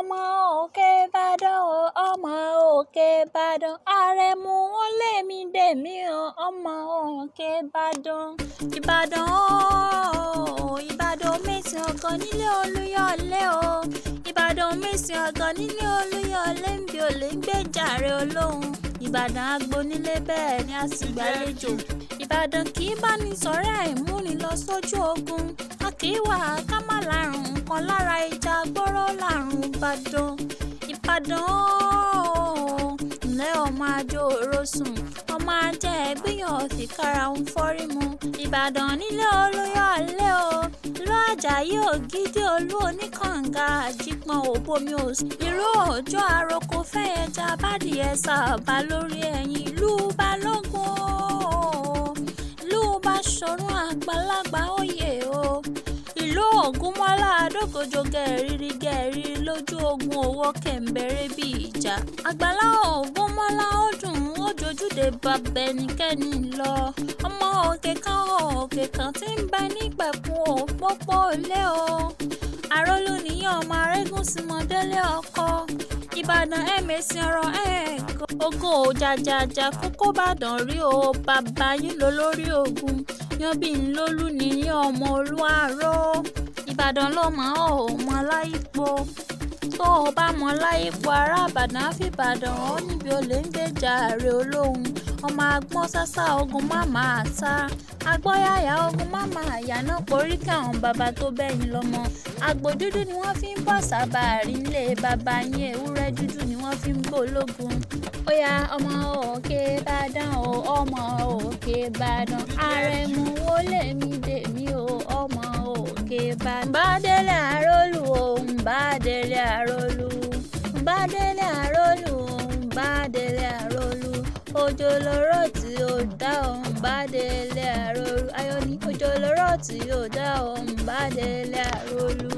Ọmọ òkè Ìbàdàn o, ọmọ òkè Ìbàdàn, àrẹ̀mú olèmí dèmí o, ọmọ òkè Ìbàdàn. Ìbàdàn o, Ìbàdàn mèsì ọ̀gàn nílé Olúyọ̀lé o. Ìbàdàn mèsì ọ̀gàn nílé Olúyọ̀lé ń bí olè ń gbèjà rẹ̀ olóhùn. Ìbàdàn agbonílé bẹ́ẹ̀ ni a sì gbàlejò. Ìbàdàn kì í bá ní sọ̀rẹ́ àìmúni lọ sójú ogun. A kì í wà ká má lárùn nǹkan lára ìjà gbọ́rọ̀ lárùn Ìbàdàn. Ìbàdàn ooo, ǹlẹ́ ọmọ ajó orosùn, ọmọ ajá ẹgbẹ́yàn fìkàrà ń fọ́rí mu. Ìbàdàn nílé Olúyọ̀lé o, ìlú Àjàyí Ògídí Olú oníkànga àjípọn òbomi òsì. Ìlú Òjó àròkọ fẹ́yẹjà bádìẹ sàbà lórí ẹ̀yìn. Ìlú Balógun ooo, ìlú Baṣọ̀run àgbàlagbà oyè o. Ìlú Ògúnmọ́lá àdógòjò gẹ̀rìrì gẹ̀rìrì lójú ogun òwò kẹ̀ǹbẹ̀rẹ̀ bí ìjà. Àgbàlá Ògúnmọ́lá ó dùn ó jojúde bàbá ẹnikẹ́ni lọ. Ọmọ òkè kan tí ń bẹ nípẹ̀kun òpópó ilé o. Àrólú nìyẹn ọmọ arégún sí mọ́délé ọkọ. Ìbàdàn ẹ̀mẹ̀sì ọ̀rọ̀ ẹ̀ẹ́gọ́. Ogun òjàjàjà kókó bàdàn rí o, bàbá yín ló lórí ogun. Yanbílólú nìyẹn ọmọ olúwaró. Ìbàdàn ló mọ̀ ọ́ ò mọ láyípo. Tó o bá mọ láyípo ará Ìbàdàn á fìbàdàn ọ́ níbi olè ń gbèjà rẹ̀ olóhùn. Ọmọ agbọ́n sásá ogun má máa sá. Agbọ́yàyà ogun má máa yànà poríkì àwọn bàbá tó bẹ́yìn lọ́mọ. Àgbò dúdú ni wọ́n fi ń bọ̀ sábàárì ńlé bàbá yín, ewúrẹ́ dúdú ni wọ́n fi ń bò lógun. Ó yá ọmọ òkè Ìbàdàn o, ọmọ òkè Ìbàdàn, àrẹ̀mú olèmí dèmí o, ọmọ òkè Ìbàdàn. Bádélé àrólù o, bádélé àrólù, bádélé àrólù o, bádélé àrólù. Òjò lọ́rọ̀ tí ó dá o, bádélé àrólù. Ayọ̀ ni òjò lọ́rọ̀ tí ó dá o, bádélé àrólù.